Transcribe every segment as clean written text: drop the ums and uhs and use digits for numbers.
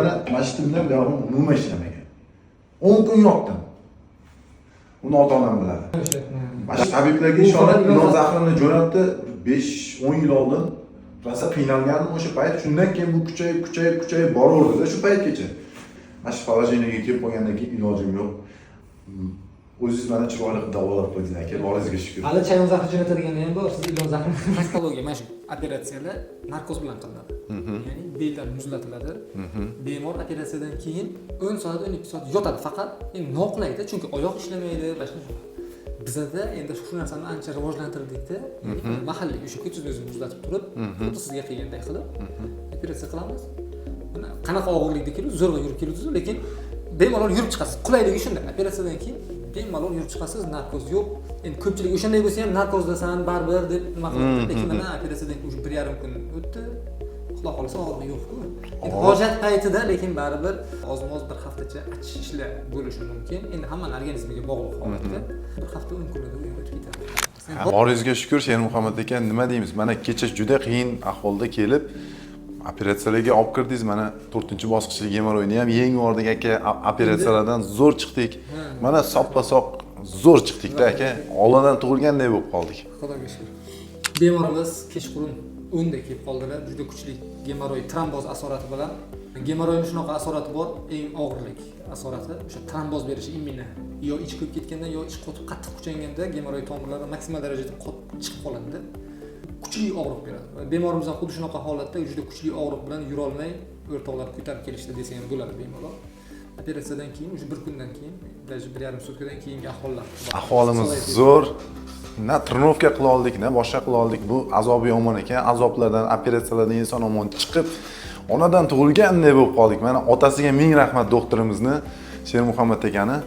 Mana masjidimda buyog'im umuman ishlamagan. 10 kun yotdim. Uni ota onam biladi. Mana shu tabiblarga ishonib, ilon zahrini jo'natdi 5-10 yil oldin. Rosa qiynalgandim o'sha payt. Shundan keyin bu kuchayib, kuchayib, kuchayib boraverdi shu paytgacha. Mana shu положение ga kelib qolgandan keyin ilojim yo'q. O'zingiz mana chiroyli qilib davolab qo'ydingiz, aka, boringizga shukur. Hali chayon zahri jo'natadigani ham bor, siz ilon zahrini. Proktologiya, mana shu operatsiyalar narkoz bilan qilinadi, ya'ni beldan muzlatiladi. Bemor operatsiyadan keyin 10 soat, 12 soat yotadi faqat. Endi noqulayda, chunki oyoq ishlamaydi, boshqa. Bizada endi shu narsani ancha rivojlantirdikda, mahalliy o'sha ko'chingizni o'zini muzlatib turib, xuddi sizga qilganday qilib operatsiya qilamiz. Buni qanaqa og'irlikda keladi, zo'rg'a yurib kelasiz, lekin bemalol yurib chiqasiz. Qulayligi shunda, operatsiyadan keyin bemalol yurib chiqasiz, narkoz yo'q. Endi ko'pchilik o'shanday bo'lsa ham, narkozdasan baribir deb nima qiladi, lekin mana operatsiyadan keyin уже 1,5 kun o'tdi, Xudo xohlasa, og'riq yo'qku endi. Hojat paytida lekin baribir ozma oz bir haftacha achishishlar bo'lishi mumkin, endi hammani organizmiga bog'liq holatda. Bir hafta, 10 kunida u ham o'tib ketadi. Boringizga shukur, Shermuhammad aka, nima deymiz? Mana kecha juda qiyin ahvolda kelib, operatsiyalarga olib kirdingiz. Mana to'rtinchi bosqichli gemoroyni ham yengib yubordik, aka. Operatsiyalardan zo'r chiqdik. Mana soppa sog', zo'r chiqdikda, aka. Onadan tug'ilganday bo'lib qoldik. Xudoga shukur. Bemorimiz kechqurun 10da kelib qoldilar, juda kuchli gemoroy, tromboz asorati bilan. Gemoroyni shunaqa asorati bor, eng og'irlik asorati o'sha tromboz berishi. Именно yo ich ko'p ketganda, yo ich qotib, qattiq kuchanganda gemoroy tomirlari maksimal darajada qotib chiqib qoladida, kuchli og'riq beradi. Va bemorimiz ham xuddi shunaqa holatda, juda kuchli og'riq bilan yurolmay, o'rtoqlar ko'tarib kelishdi desa ham bo'ladi bemalol. Operatsiyadan keyin уже bir kundan keyin, даже 1,5 sutkadan keyingi ahvollar. Ahvolimiz zo'r. Na тренировка qila oldik, na boshqa qila oldik. Bu azobi yomon ekan. Azoblardan, operatsiyalardan inson omon chiqib, onadan tug'ilganday bo'lib qoldik. Mana otasiga ming rahmat doktorimizni, Shermuhammad akani.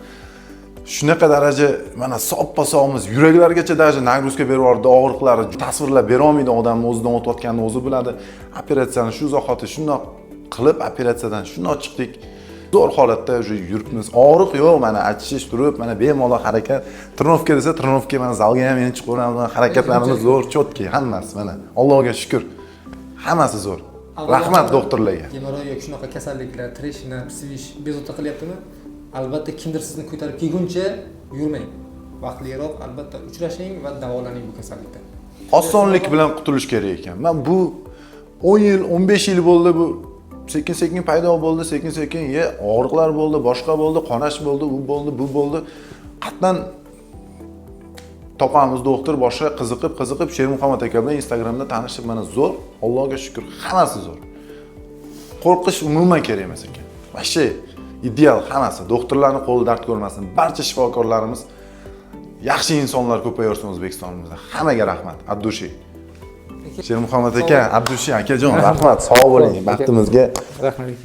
Shunaqa daraja mana soppa sog'miz, yuraklargacha даже нагрузка berib yubordi. Og'riqlari tasvirlab berolmaydi, odamni o'zidan o'tayotganini o'zi biladi. Operatsiyani shu zahoti shundoq qilib, operatsiyadan shundoq chiqdik, zo'r holatda уже yuribmiz. Og'riq yo'q, mana achishish turib, mana bemalol harakat. Тренировка desa, тренировка, mana zalga ham endi chiqaveramiz. Harakatlarimiz zo'r, четкий hammasi. Mana Allohga shukur, hammasi zo'r. Rahmat doktorlarga. Gemoroy yoki shunaqa kasalliklar, трещина, свищ bezovta qilyaptimi, albatta kimdir sizni ko'tarib kelguncha yurmang. Vaqtliroq albatta uchrashing va davolaning bu kasallikdan. Osonlik bilan qutulish kerak ekan. Man bu 10 yil, 15 yil bo'ldi, bu sekin sekin paydo bo'ldi, sekin sekin ye og'riqlar bo'ldi, boshqa bo'ldi, qonash bo'ldi, u bo'ldi, bu bo'ldi. Qatdan topamiz doktor, boshqa, qiziqib qiziqib Shermuhammad aka bilan Instagramda tanishib, mana zo'r, Allohga shukur, hammasi zo'r. Qo'rqish umuman kerak emas ekan, вообще ideal hammasi. Doktorlarni qo'li dard ko'rmasin, barcha shifokorlarimiz, yaxshi insonlar ko'payaversin O'zbekistonimizda. Hammaga rahmat от души. Shermuhammad aka, от души, akajon, rahmat, sog' bo'ling, baxtimizga. Rahmat.